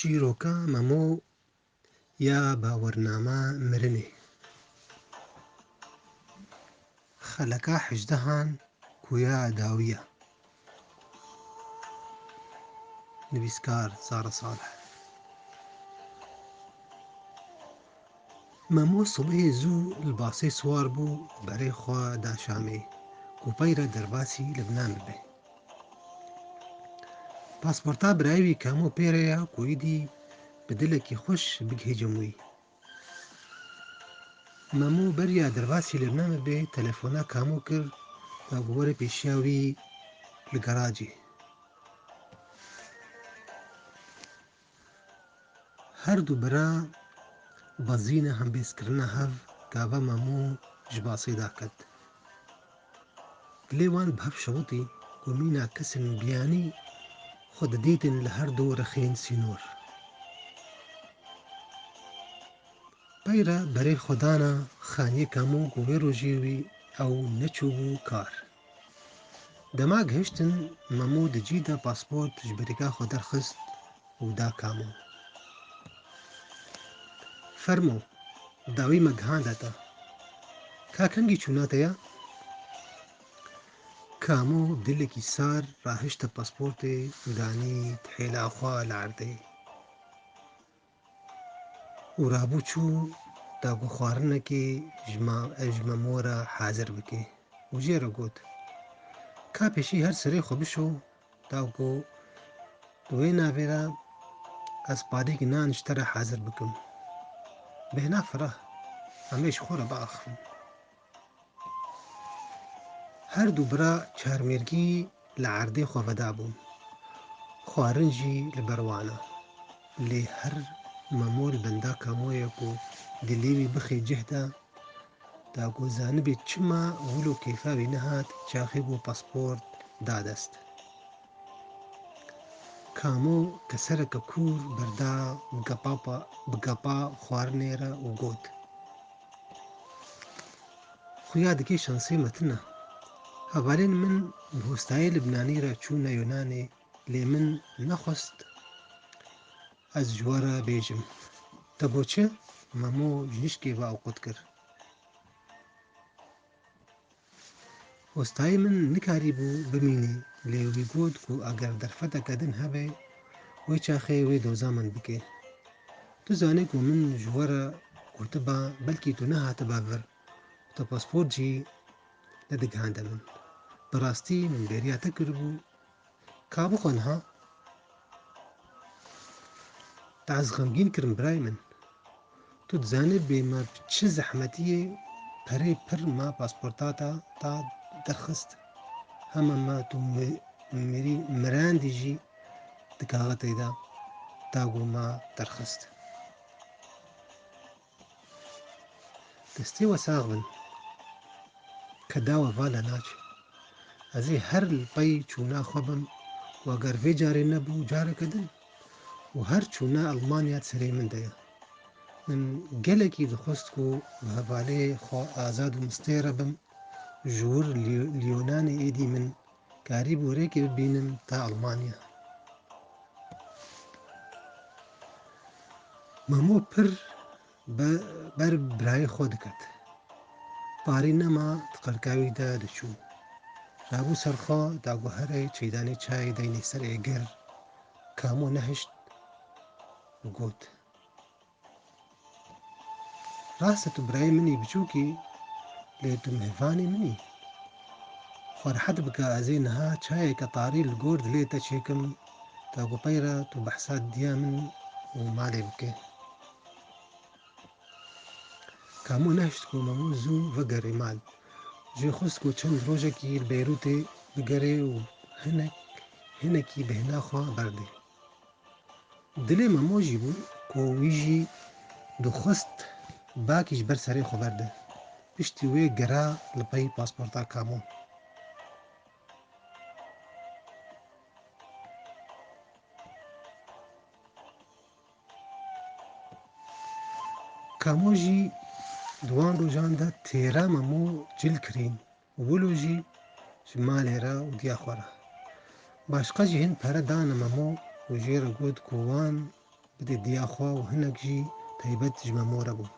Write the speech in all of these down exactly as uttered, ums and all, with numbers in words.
Çîroka Memo ya bawernama mirinê. Xeleka hejdehan, kuya dawî ya. Nivîskar Zara Salih. Memo sibehê zû li basê siwar bû, berê xwe da Şamê, ku peyre derbasî Libnan bibe. Pasporta birayê wî Kamo pê re ya ku êdî bi dilekî xweş bigihêcim wî. Memo beriya derbasî Libnan bibe, telefona Kamo kir, da ku were pêşiya wî li garajê. Her du bira bezîne hembêzkirina hev gava Memo ji basê daket. Dilê wan bi hev şewitî ku mîna kesên biyanî xwe didîtin li her du rexên sînor. Peyre berê xwe dana xaniyê Kamo ku wê rojê wî ew neçûbû kar. Dema gihiştin, Memo di cî de pasport ji berîka xwe derxist û da Kamo. Fermo, dawî me gihanda te. Ka kengî çûna te ya? Kamo dilekî sar rahişte pasportê û danî di hêla xwe li erdê. Û rabû çû da ku xwarinekê ji ma-, ji Memo re hazir bike û jê re got, ka pêşî her serê xwe bişo, da ku di wê navê re ez padêkî nan ji te re hazir bikim. Bêhna fireh, em ê ji xwe re biaxivin. Her du bira çarmêrgî li erdê xwe vedabûn. Xwarin jî li ber wan e. Lê her Memo li benda Kamoyê ku dilê wî bixê cih de, da ku zanibê çima wilo kêfa wî nehat, çaxê ku pasport da dest. Kamo kesereke kûr berda bi gepa pa-, bi gepa xwarinê re û got, Xuya dikê şansê me tune. Hevalên min bi hostayê Libnanî re çûne Yunanê, lê min nexwest ez ji we re bêjim. Te got çi? Memo ji nişkê ve ew qut kir. Hostayê min nikarîbû bimînî, lê wî got ku eger derfeteke din hebe, wê çaxê wê doza min bike. Tu zanî ku min ji we re gotiba, belkî tu nehatiba vir, tu pasport jî nedigihande min. Bi rastî min bêriya te kiribû. Ka bixwe niha. Te ez xemgîn kirim birayê min. Tu dizanî bê me bi çi zehmetiyê perê pir me pasporta te ta derxist. Hema me tu mi-, mirî, mirandî jî di kaxetê de ta ku me derxist. Destê we sax bin. Keda we vala naçe. Ez ê her li pey çûna xwe bim û eger vê carê nebû careke din û her çûna Elmanya di serê min de ye. Min gelekî dixwest ku bi hevalê xwe Azad û Mistê re bim, ji wir li, li Yunanê êdî min karîbû rêkê bibînim ta Elmanya. Memo pir be-, ber birayê xwe diket. Parî nema di qelka wî de diçû. Rabû ser xwe da guherê çeydanê çayê deynê ser êgir. Kamo nehişt û got, Rast e tu birayê min î biçûk î, lê tu mêvanê min î. Xwe rehet bike, ez ê niha çayeke tarî li gor dilê te çêkim, ta ku pey re tu behsa diya min û malê bike. Kamo nehişt ku Memo zû vegere mal. Jê xwest ku çend rojekî li Beyrûtê bigere û hinek, hinekî bêhna xwe berdê. Dilê Memo jî bû ku wî jî dixwest bakî ji ber serê xwe berde. Piştî wê gera li pey pasporta Kamo. Kamo jî di wan rojan de têra Memo cil kirîn. Wilo jî ji malê re û diya xwe re. Başqa jî hin pere dane Memo û jê re got ku wan dê diya xwe û hinek jî taybet ji Memo re bûn.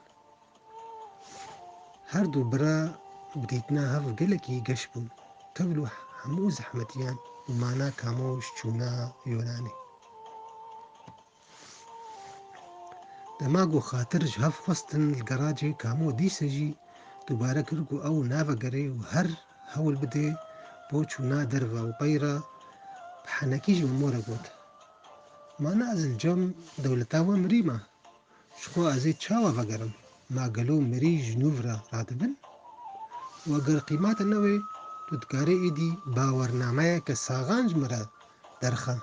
Her du bira bi dîtina hev gelekî geş bûn. Tevlû hemû zehmetiyan û mana Kamo ji çûna Yunanê. Dema ku xatir ji hev xwestin li geracê Kamo dîse jî dubare kir ku ew navegere û her hewl bide bo çûna derve û peyra bi henekî ji Memo re got, "Ma na ez li cem dewleta we mirî me. Ji xwe ez ê çawa vegerim? Ma gelo mirî ji nû ve re radibin? Û eger qîmete newê, tu dikarê êdî bawernameyeke saxan ji min re derxe."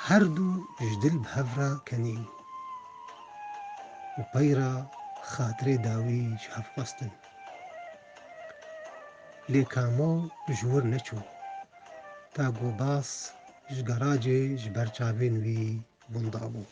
Her du ji dil bi hev re kenîn û peyra xatirê dawî ji hev xwestin. Lê Kamo ji wir neçû, ta ku bas ji geracê ji ber çavên wî winda bû.